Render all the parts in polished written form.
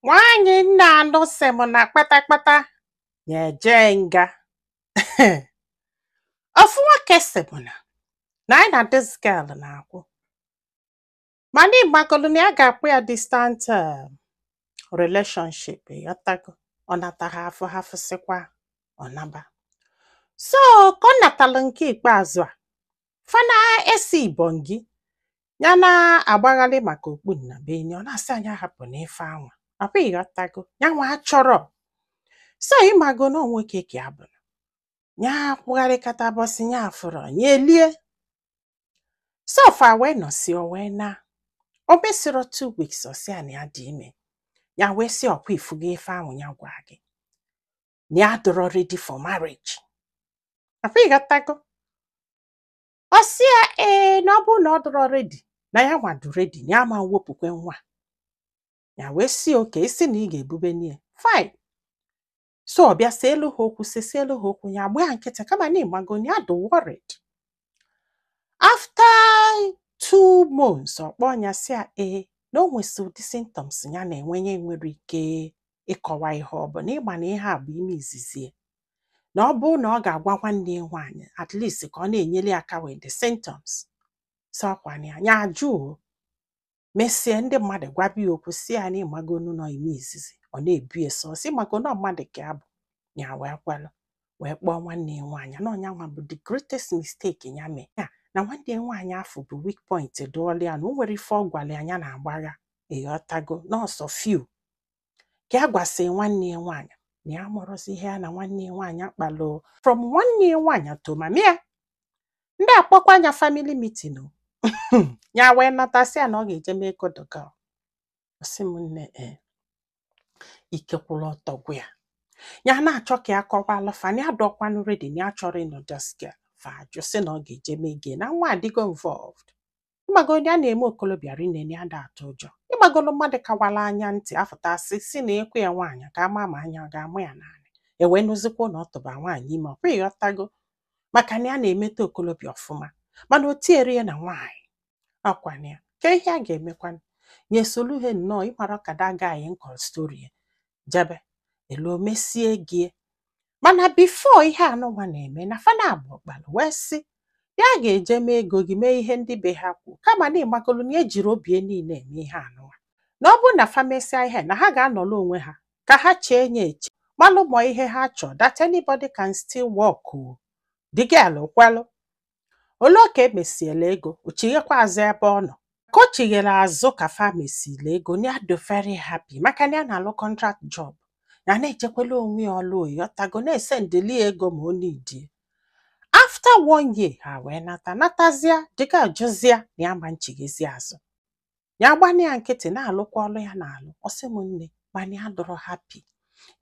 Nwaanyị nna anụ sị m na kpatakpata ya eje nga. Ofu nwoke sị m na anyị na this girl na-akwụ, mana ịgbagolu na ya ga-akpụ ya distant relationship. Ịghọtago? Ọ nata ha afọ ha fụsịkwa, ọ naba. So ka ọ natalụ nke ikpeazụ a, fana esi ibongi ya na-agbagharị maka okpu nnabenyi. Ọ na-asị anyị ahapụ n'ife anwa akwa. Ịghọtago? Ya nwa achọrọ. So ịmago na ọ nwoke ka ya bụ ya kwụgharịkata bọsị ya afụrọ ya elie. So fa wee nọsi, o wee na o mesịrọ 2 weeks, ọ sị ya na ya dị ime. Ya wee sị, ọkwa ifugo ife ahụ ya gwa gị na ya dọrọ ready for marriage akwa. Ịghọtago? Ọ sị ya ee, na ọ bụrụ na ọ dọrọ ready, na ya nwado ready, na ya ma wepụkwe nwa. Ya wee sị oke isi na ị ga-ebube nie fine. So ọ bịa sị elu ha okwu, sị elu ha okwu, ya agba ya nkịtị, kama na ịmago na ya dị worried. After 2 months, ọ kpọọ ya, sị ya ee, na o nwesị ụdị symptoms ya na-enwe, ya enwere ike ịkọwa ihe ọ bụ na ịgba na ihe a bụ ime izizi ya, na ọ bụrụ na ọ ga-agwa nwanne ya nwaanyị at least ka ọ na-enyere ya aka with the symptoms. So ọkwana ya, ya ajụ o. Mesie, ndị mmadụ gwaba ya okwu, si ya na ịmagonu nọ ime izizi ọ na-ebu ya so si mago na mmadụ ka ya bụ. Ya wee kwelụ, wee kpọọ nwanne ya nwaanyị na ọnya nwa bụ the greatest mistake ya mee ya, na nwanne ya nwaanyị afọ bụ weak point dụọla ya, na o nwere ife ọ gwara ya ya na-agbagha. Ịghọtago? Nọọsọ few ka ya gwasị nwanne ya nwaanyị na ya mụrụzi ihe ya na nwanne ya nwaanyị akpalụ from nwanne ya nwaanyị to mami ya. Ndị akpọkwa anya family meeting o. Ya wee natasị ya na ọ ga-eje mee ego the girl. Ọ sị m, nne, ee, ike kwụrụ ọtọ gwụ ya. Ya na-achọ ka ya kọwalụ fa na ya dọkwanụ ready, na ya chọrọ ịnụ this girl. Fa ajụ, sị na ọ ga-eje mee gị na nwa adịgo involved. Ịgbagolo ya na-eme okolobịa rinne na ya da atụ ụjọ. Ịgbagolo mmadụ kawala anya ntị afụta asị si na ekwe ya nwaanyị ka ama ma anya ọ ga-amụ ya naanị ewee nụzikwa na ọ tụba nwaanyị ime. Ọkwa ịghọtago? Maka na ya na-emeta okolobịa ọfụma, mana o tiere ya na nwaanyị ọkwana ya ka ihe a ga-emekwanụ ya esolu he nnọọ. Ịmara ka that guy nkọ story ya jebe elu o mesie gị. Mana before ihe anụnwa na-eme na fana abụọ kpalụ wee sị ya ga-eje mee ego gị, mee ihe ndị be ha kwu, kama na ịgbagolu na ejiri obi ya niile eme ihe anụnwa, na ọ bụrụ na fa mesịa ihe na ha ga-anọrọ onwe ha ka ha chee ya eche, malụ mọ ihe ha chọọ, that anybody can still work o. The girl kwelụ. Olee ka emesiela ego, o chighekwa azụ ebe ọ nọ ka o chighere azụ ka fa mesili ego, na ya dị very happy maka na ya na-alụ contract job, ya na-echekwala onwe ya ọlụ oyiọtago, na-esendeli ya ego ma ọ nidie. After one year, ha wee nata natazịa dịka jụzịa na ya ma nchighezi azụ. Ya gbana ya nkịtị, na-alụkwa ọlụ ya na-alụ. Ọ sị m, nne, mana ya dọrọ happy,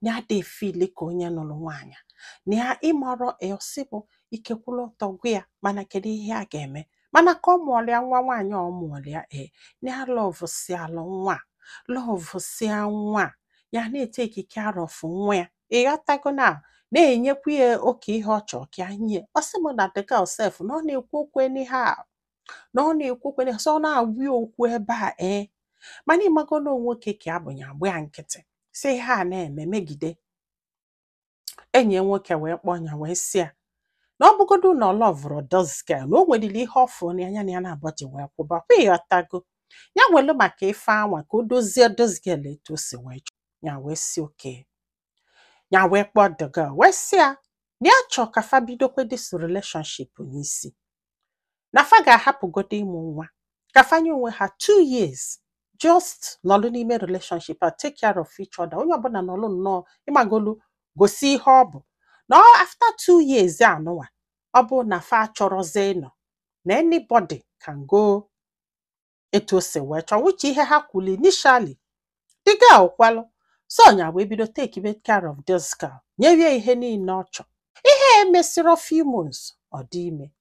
na ya dị feel ka onye nụrụ nwaanyị na ya ịmarọ. Ọsị bụ ike kwụrụ ọtọ gwa ya, mana kedu ihe a ga-eme? Mana ka ọ mụọrọ ya nwa nwaanyị, ọ mụọrọ ya, ee, na ya love si alụ nwa a, love sia nwa a, ya na-etake care of nwa ya. Ịghọtago? Na na-enyekwa ya oke ihe ọ chọrọ ka ya nye. Ọ sị m na the girl sef na ọ na-ekwu okwu anyhow, na ọ na-ekwu okwu anyhow, so ọ na-agwa ya okwu ebe a. Ee, mana ịmago na nwoke ka ya bụ, ya agba ya nkịtị, si ihe a na-eme megide enyi ya nwoke wee kpọọ ya, wee sị ya na ọ bụgodu na ọ loveụrụ this girl, na o nweriri ihe ọ fụrụ na ya na ya na-abọji wee kwụba kwa. Ịghọtago? Ya welu maka ife anwa ka o dozie this girl etu o si wee chọọ. Ya wee sị oke. Ya wee kpọọ the girl, wee sị ya na ya chọọ ka fa bidokwe this relationship n'isi, na fa ga-ahapụgodo ịmụ nwa, ka fa nye onwe ha 2 years, just nọlụ n'ime relationship a, take care of each other, onye ọbụla nọlụ nnọọ, ịmagolu, gosi ihe ọ bụ na ọ after 2 years anụnwa, ọ bụ na fa achọrọzi ịnọ, na anybody can go etu o si wee chọọ, which ihe ha kwuru initially. The girl kwalụ. So nya wee bido take care of this girl, nyerie ihe niile ọ chọ. Ihe emesịrị few months, ọ dị ime.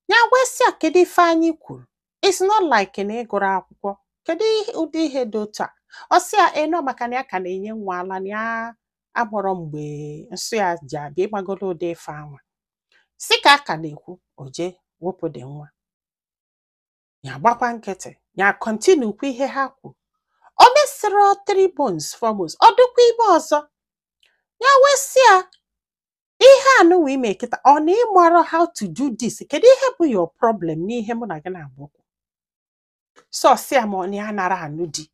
Ya wee sị ya, kedu ife anyị kwuru? It's not like na ị gụrụ akwụkwọ. Kedu ụdị ihe dị otu a? Ọ sị ya enọ maka na ya ka na-enye nwa ala, na ya agbọrọ mgbe nsọ ya ji abịa. Ịgbagolo ụdị ife anwa si ka a ka na-ekwu, o jee wepụ dị nwa. Ya gbakwa nkịtị, ya continue kwa ihe ha kwu. O mesịrị 3 months, 4 months, ọ dịkwa ime ọzọ. Ya wee sị ya, ihe a nụwa ime kịta, ọ na ịmarọ how to do this? Kedu ihe bụ your problem n'ihe mụ na gị na-agbakwu? Sọsị ya, ma ọ na ya nara anụ di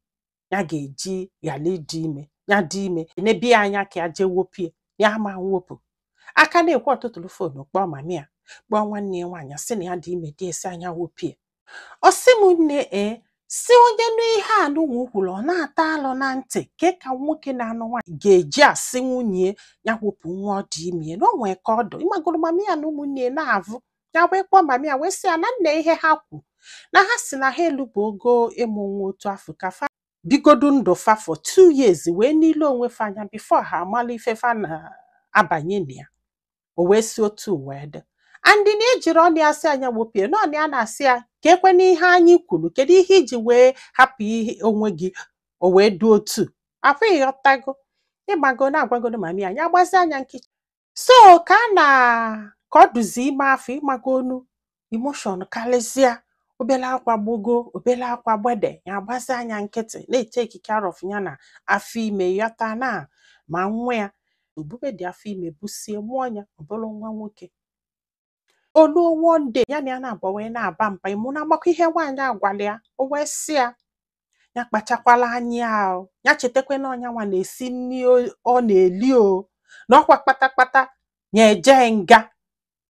ya ga-eji ghara ịdị ime, ya dị ime n'ebe ya anya ka ya jee wopie ya, ama mwopụ aka na-ekwe. Ọtụtụrụ phone kpọọ mummy ya, kpọọ nwanne ya nwaanyị, sị na ya dị ime, dị esi anya wopie. Ọ sị m, nne, ee, si onye nụ ihe a nụnwa kwuru, ọ na-ata alụ na ntị ke ka nwoke na-anụ nwaanyị ga-eji asị nwunye ya wepụ nwa ọ dị ime, na o nwee ka ọ dụ ịmagoro. Mummy ya na ụmụnne ya na-avụ ya, wee kpọọ mummy ya, wee sị ya na nna, ihe ha kwu na ha si na ha elubu ogo ịmụ nwa otu afọ, ka fa bigodu ndụ fa for 2 years wee n'ile onwe fa anya before ha amala ife fa na-abanye na ya. O wee si otu wee dị andị na ejiri ọnụ ya sị anya wopie na ọnụ ya na-asị ya ka ekwe n'ihe anyị kwuru. Kedu ihe iji wee hapụ ihe onwe gị o wee dị otu akwa? Ịghọtago, ịgbago na-agwagodo mummy ya, ya gbazi anya nkịtị. So ka a na ka ọ duzi ime afọ, ịmago onu emotion karịsịa, obele akwa gbogo, obele akwa gbede, ya agbazi anya nkịtị na-etake care of ya na afọ ime, yọta na ma nwa ya obube dị afọ ime busie mụọ ya, ọ bụrụ nwa nwoke. Oluo one day, ya na ya na-abụ wee na-aba mba, ịmụ na agbakọ ihe nwaanyị agwala ya, o wee sị ya, ya kpachakwala anya o, ya chetakwa na ọnya nwa na-esi nri ọ na-eli o, na ọkwa kpatakpata ya eje nga,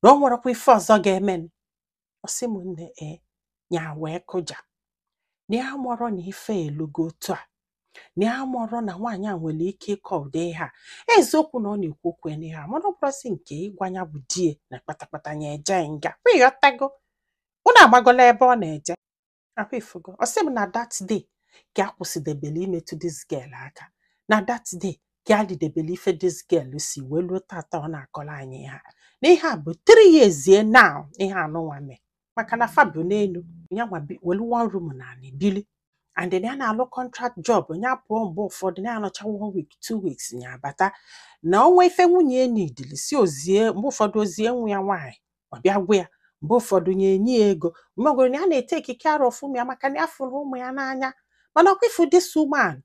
na o nwerekwa ife ọzọ ga-eme. Ọ sị m, nne, ee, ya wee kụja na ya mụrụ na ife elugo otu a, na ya mụrụ na nwaanyị a nwere ike ịkọ ụdị ihe a. Eziokwu na ọ na-ekwu okwu ya n'ihe a, mana ọ bụrụsị nke ịgwa ya bụ die na kpatakpata ya eje nga. Ịghọtago, unu agbagola ebe ọ na-eje akwa ifugo. Ọ sị m na that day ka a kwụsịdebele imetụ this girl aka, na that day ka a lidebele ife this girl si wee luo tata. Ọ na-akọrọ anyị ihe a na ihe a bụ 3 years now ihe anụnwa mee, maka na fa bụ n'elu ya nwa welu one room na anị bili, and then ya na-alụ contract job. Ya pụọ mgbe ụfọdụ, ya anọcha one week, 2 weeks, ya abata na ọnwa. Ife nwunye ya nidili si ozie, mgbe ụfọdụ ozie nwa ya nwaanyị, ọ bịa gwa ya, mgbe ụfọdụ ya enye ya ego, mgbe ọgụrụ na ya na-etake care of ụmụ ya, maka na ya fụrụ ụmụ ya n'anya. Mana ọkwa ifu this woman,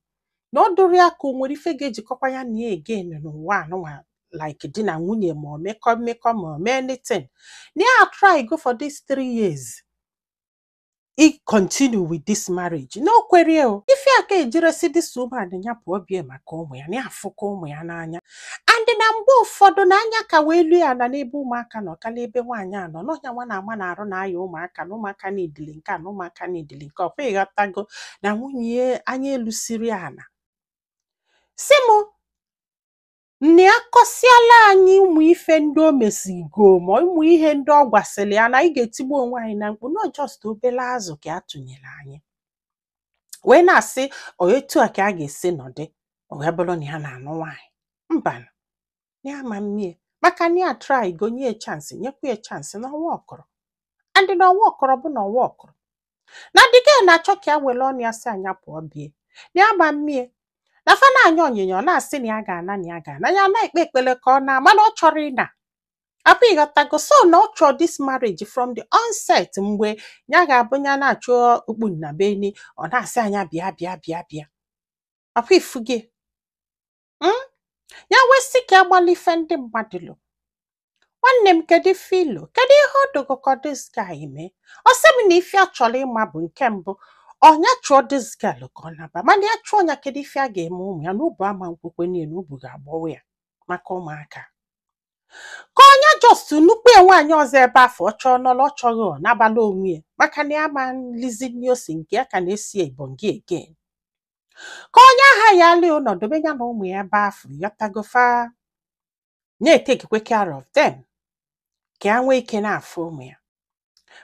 na ọ dụrụ ya ka o nwere ife ga-ejikọkwa ya na ya again n'ụwa anụnwa, like di na nwunye, ma ọ mekọ mmekọ, ma ọ mee anything. Na ya try go for this 3 years i continue with this marriage, na o kwere o ife a ka ejiresi this woman ya pụọ bie maka ụmụ ya, na ya afụkọ ụmụ ya n'anya. And na mgbe ụfọdụ na anya ka wee lu ya na n'ebe ụmụaka nọ karịa ebe nwaanyị a nọ n'ọnya nwa na-ama na arụ na-aya ụmụaka, na ụmụaka na-edili nke a, na ụmụaka na-edili nke ọkwa. Ịghọtago, na nwunye ya anya elusiri ana. Si mụ na ya kọsịala anyị ụmụ ife ndị o mesigo, ma ụmụ ihe ndị ọ gwasịrị ya, na anyị ga-etigbu onwe anyị na mkpu, not just obere azụ ka a tụnyere anyị wee na-asị ọ etu a ka a ga-esi nọdị. O wee bụrụ na ya na-anụ nwaanyị mba, na ya ama mmie, maka na ya try go nye chance, nyekwa ya chance na ọwa ọkọrọ, and na ọwa ọkọrọ bụ na ọwa ọkọrọ na the girl na-achọ ka ya were ọnụ ya sị anya pụọ bie, na ya ma mmie na fa na-anya onyinyo. Ọ na-asị na ya ga-ana, na ya ga-ana, ya na-ekpe ekpere ka ọ na, mana ọ chọrọ ịna apụ. Ịghọtago? So na ọ chọrọ this marriage from the onset. Mgbe ya ga-abụ ya na-achọ okpu nna beni, ọ na-asị anya bịa bịa bịa bịa akwa ifuge. Ya wee sị ka agbala ife ndị mmadụ lụ. Nwanne m, kedu ife ilo? Kedu ihe ọ dogo ka this guy mee? Ọ sị m na ife a chọrọ ịma bụ nke mbụ, ọnya chụọ this girl ka ọ naba, mana ya chụọ ya, kedu ife a ga-eme ụmụ ya? Na ubu ama nkwekwe niile na ubu ga-agbawa ya maka ụmụaka, ka ọnya just nukwu ya nwaanyị ọzọ ebe afọ ọ chọọ nọrọ, ọ chọghị ọ nabala onwe ya, maka na ya ma nlizi nri ose nke ya ka na-esi ebongi again, ka onye agha ya lie ụlọ dobe ya na ụmụ ya ebe afọ yọtagofa na-etakekwe care of them, ka ya nwee ike na-afụ ụmụ ya.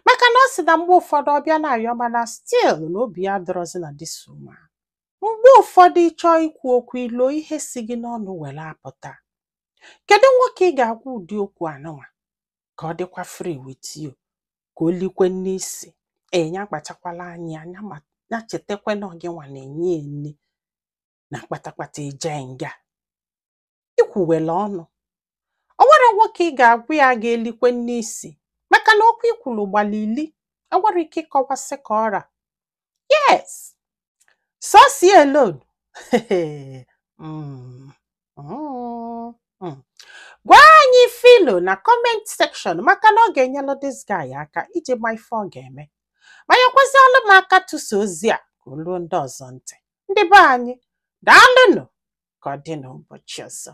Maka na ọ sị na mgbe ụfọdụ ọ bịa na-arịọ, mana still na obi ya adọrọzi na this woman. Mgbe ụfọdụ ị chọọ ikwu okwu, ilo ihe si gị n'ọnụ were apụta. Kedu nwoke ị ga-agwa ụdị okwu anụnwa ka ọ dịkwa free with you, ka o likwe n'isi? Ee, ya kpachakwala anya ya, ma ya chetakwa na ọ gị nwa na-enye ya nne na kpatakpata ije nga ikwuwele ọnụ. O nwere nwoke ị ga-agwa ya ga-elikwe n'isi, maka na okwu ikwulu gbalili enwere ike ịkọwasị ka ọra. Yes. Sọsọ ya alone. Gwa anyị filo na comment section, maka na ọ ga-enyelụ this guy aka iji ma ife ọ ga-eme. Ma nyekwazialụ m aka tụsa ozi a ka o luo ndị ọzọ ntị. Ndị be anyị, daalụnụ. Ka ọ dị n'ụbọchị ọzọ.